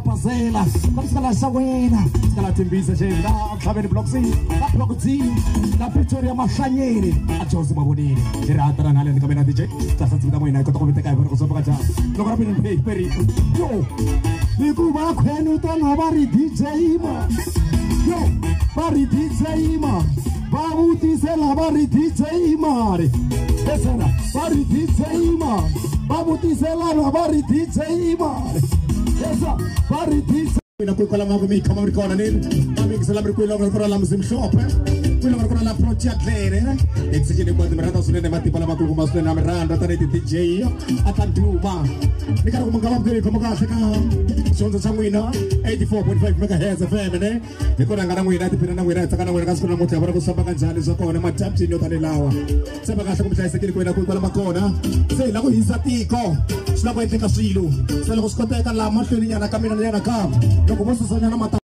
Bazela la Shawena la Tembisa nje la Mhlabeni Block C la Block D la Pretoria Mahlanyeni a Jozi Mabonini rata na nale ka mina DJ tlasa tsibita moina kota go beteka e go sopa ka jang loko ra pele pay peri yo hikuva khwenu tona va ri DJ ma yo va ri DJ ma va vutisela va ri DJ mari esena va ri DJ ma va vutiselana va ri DJ mari esa va ri DJ mina ku kwala mako mi khoma ri kona ni va mi ri kwila ri kona la Mzimhlophe kwila ri kona la Protea Glen exigene kwa mi rhandza swinene matimba lamakulu swinene na mi rhandza tanihi ti-DJ a ta duma ni karhi ku mi nga va mi khoma kahle ka xihondzo xa n'wina 84.5 megahertz FM ne hi kona nga na n'wina tiphina na n'wina hi tsaka na n'wina ka siku namuntlha vona ku swi famba kanjhani swa kona madyambyini yo tani lawa tshemba kahle ku mi hlayisekile ku wena ku kwala makona se hi la ku hisa tiko swi la ku endleka swilo se loko swi koteka laha mahlweni nyana ka mina nyana ka loko vo susanyana mata.